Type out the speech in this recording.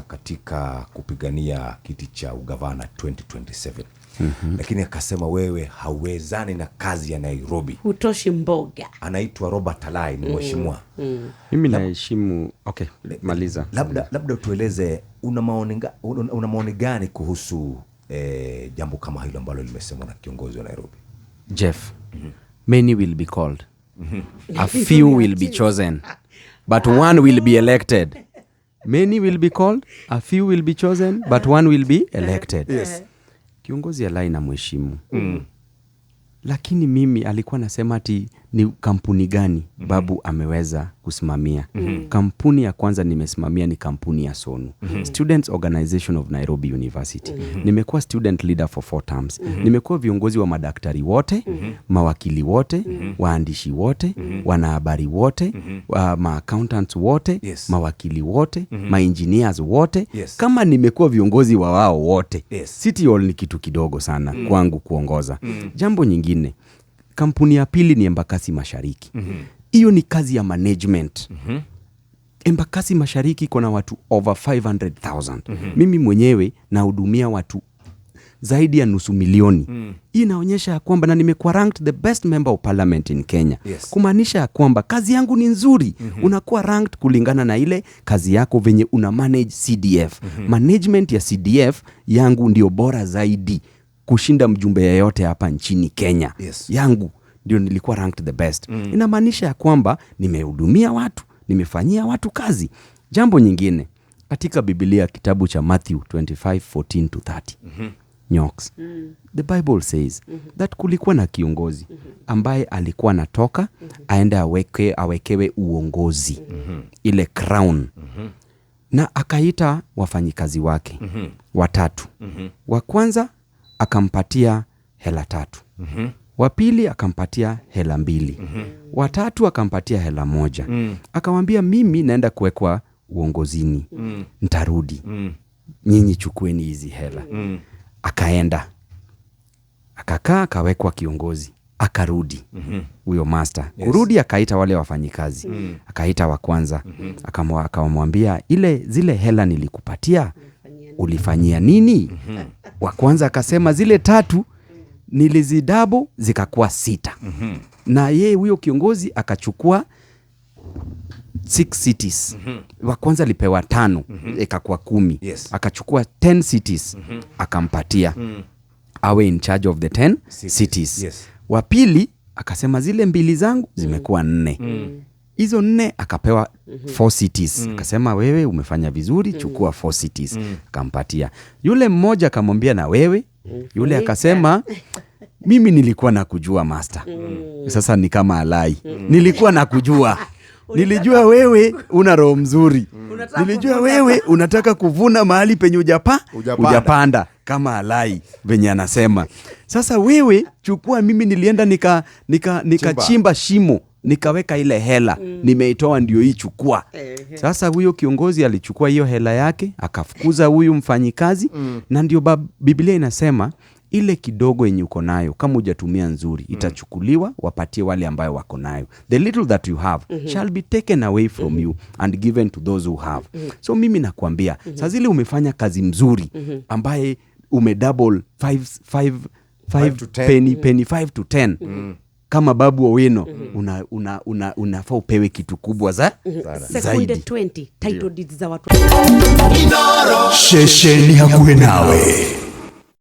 Katika kupigania kiti cha ugavana 2027, lakini akasema wewe hauwezani na kazi ya Nairobi. Hutoshi mboga. Anaitwa Robert Alai, ni mheshimiwa. Mimi naheshimu. Okay, maliza. Labda utueleze una maoni gani kuhusu jambo kama hilo ambalo limesemwa na kiongozi wa Nairobi? Jeff, many will be called, a few will be chosen, but one will be elected. Many will be called, a few will be chosen, but one will be elected. Kiongozi Alai na mheshimu, lakini mimi alikuwa nasema ati ni kampuni gani Babu ameweza kusimamia. Kampuni ya kwanza nimesimamia ni kampuni ya SONU, Students Organization of Nairobi University. Nimekuwa student leader for four terms. Nimekuwa viongozi wa madaktari wote, mawakili wote, waandishi wote, wanahabari wote, maaccountants wote, mawakili wote, maengineers wote. Kama nimekuwa viongozi wa wao wote, City Hall ni kitu kidogo sana kwangu kuongoza. Jambo nyingine, kampuni ya pili ni Embakasi Mashariki. Hiyo ni kazi ya management. Embakasi Mashariki iko na watu over 500,000. Mimi mwenyewe nahudumia watu zaidi ya nusu milioni. Hii inaonyesha ya kwamba, na nimekuwa ranked the best member of parliament in Kenya, kumaanisha ya kwamba kazi yangu ni nzuri. Unakuwa ranked kulingana na ile kazi yako, venye una manage CDF. Management ya CDF yangu ndio bora zaidi kushinda mjumbe yeyote hapa nchini Kenya. Yangu ndio nilikuwa ranked the best. Inamaanisha ya kwamba nimehudumia watu, nimefanyia watu kazi. Jambo nyingine, katika Bibilia, kitabu cha Matthew 25:14 to 30, Nyoks, the Bible says that kulikuwa na kiongozi ambaye alikuwa anatoka aende awekewe uongozi, ile crown, na akaita wafanyikazi wake watatu. Wa kwanza akampatia hela tatu, wa pili akampatia hela mbili, watatu akampatia hela moja. Akawambia, "Mimi naenda kuwekwa uongozini, ntarudi, nyinyi chukueni hizi hela." Akaenda, akakaa, akawekwa kiongozi, akarudi huyo master. Kurudi akaita wale wafanyikazi. Akaita wa kwanza, akamwambia, "Ile zile hela nilikupatia ulifanyia nini?" Wa kwanza akasema, "Zile tatu nilizidouble zikakuwa sita." Na yeye huyo kiongozi akachukua six cities. Wa kwanza alipewa tano, ikakuwa 10. Akachukua 10 cities, akampatia awe in charge of the 10 cities. Cities. Wa pili akasema, "Zile mbili zangu zimekuwa nne." Hizo nne akapewa four cities. Akasema, "Wewe umefanya vizuri, chukua four cities." Akampatia yule mmoja, akamwambia, "Na wewe?" Yule akasema, "Mimi nilikuwa nakujua, master." Sasa ni kama Alai. "Nilikuwa nakujua, nilijua wewe una roho mzuri." Unataka "Nilijua kuvuna. Wewe unataka kuvuna mahali penye Hujapanda. hujapanda," kama Alai venye anasema. "Sasa wewe chukua, mimi nilienda nikachimba shimo, nikaweka ile hela, nimeitoa, ndio hii, chukua." Sasa huyo kiongozi alichukua hiyo hela yake, akafukuza huyu mfanyikazi. Na ndio Biblia inasema ile kidogo yenye uko nayo, kama hujatumia nzuri, itachukuliwa wapatie wale ambayo wako nayo. The little that you have shall be taken away from you and given to those who have. So mimi nakwambia, saa zile umefanya kazi mzuri ambaye umedouble five, five, five to 10. Penny 5 to 10 kama Babu Owino, unafaa upewe kitu kubwa za Sekunde zaidi. 20, title deeds za watu. Shesheni hakuwe nawe.